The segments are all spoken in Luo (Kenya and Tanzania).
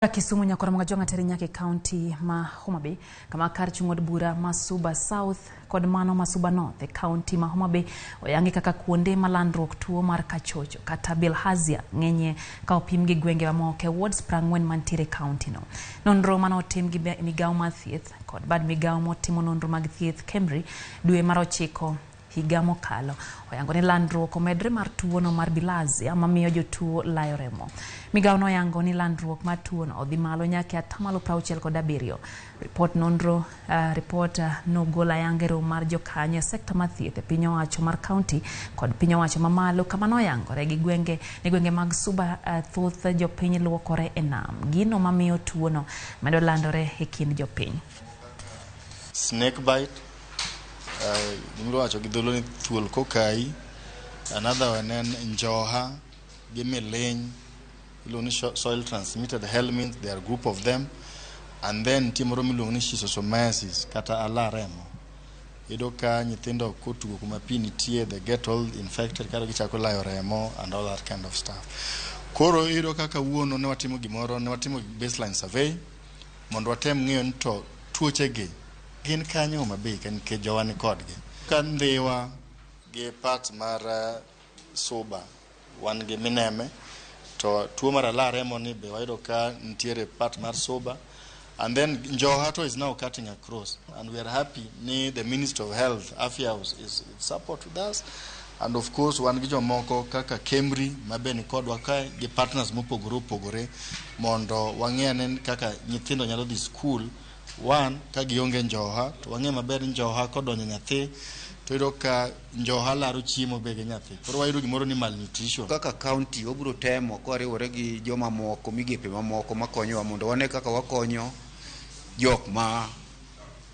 Kisumu nyakoro mga jong'atere nyaka e kaunti ma Homa Bay, kama kar chung' od bura ma Suba South kod mano ma Suba North e kaunti ma Homa Bay oyangi kaka kuonde ma landruok tuo mar kachocho kata bilharzia ng'enyie ka opim gi gwenge mamoko e wards 40 mantiere e kaunti no. Nonro mane otim gi migawo mar thieth kod bad migawo motimo nonro mag thieth KEMRI dwe mar 9 higa mokalo oyango ni landruok omedre mar tuono mar bilharzia mamiyo jotuo layo remo. Migawo noyango ni landruok mar tuono odhi malo nyaka e 67%. Ripot nonro ripot nogol ayanga e romo mar jokanyo e sekta mar thieth e piny owacho mar kaunti kod piny owacho mamalo, kama noyangore gi gwenge ni gwenge mag Suba thoth jopiny luokore e nam, gino mamiyo tuono medo landore e kind jopiny. Snake bite, gimiwacho gi dholuo ni thuol kokayi. Another one en njoha gi miliny, iluongo ni soil transmitted helminths. There are group of them. And then nitie moro miluongo ni schistosomiasis kata ala remo. Iyudo ka nyithindo kotugo kuma pi nitie, they get all infected kato gichako layo remo and all that kind of stuff. Koro iyudo ka kawuono ne watimo gimoro, ne watimo baseline survey mondo watem ng'eyo ni to tuoche gi gin kanyo Homa Bay ka, nikech jowa ni kodgi. Ka Ndhiwa gi part mar Suba wan gi Mineme, to tuo mar ala remo ni be wayudo ka nitiere part mar Suba. And then njoha to is now cutting across, and we are happy ni the Minister of Health, Afya House, is in support with us, and of course wan gi jomoko kaka KEMRI mabe ni kodwa kae gi partners mopogore opogore mondo wang'e ane kaka nyithindo nyalo dhi school one ka gionge njoha. To wang'e maber ni njoha kodonjo nyathi to iyudo ka njoha laro chiemo be gi nyathi, koro wayudo gimoro ni malnutrition. Kaka county wabiro temo kwariwore gi jomamoko, migepe mamoko makonyowa, mondo wane kaka wakonyo jok ma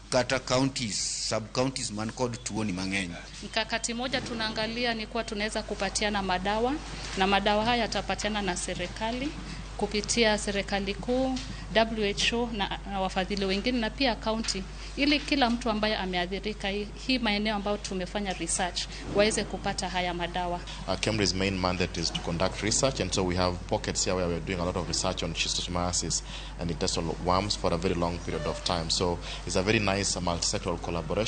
kata counties, sub counties man kod tuoni mang'eny. Mkakati moja tunaangalia ni kuwa tunaweza kupatiana madawa, na madawa haya yatapatiana na serikali kupitia serikali kuu, WHO na wafadhili wengine na pia county, ili kila mtu ambaye ameathirika hii maeneo ambayo tumefanya research waweze kupata haya madawa. KEMRI's main mandate is to conduct research, and so we have pockets here where we're doing a lot of research on schistosomiasis and intestinal worms for a very long period of time. So it's a very nice multi-sectoral collaboration.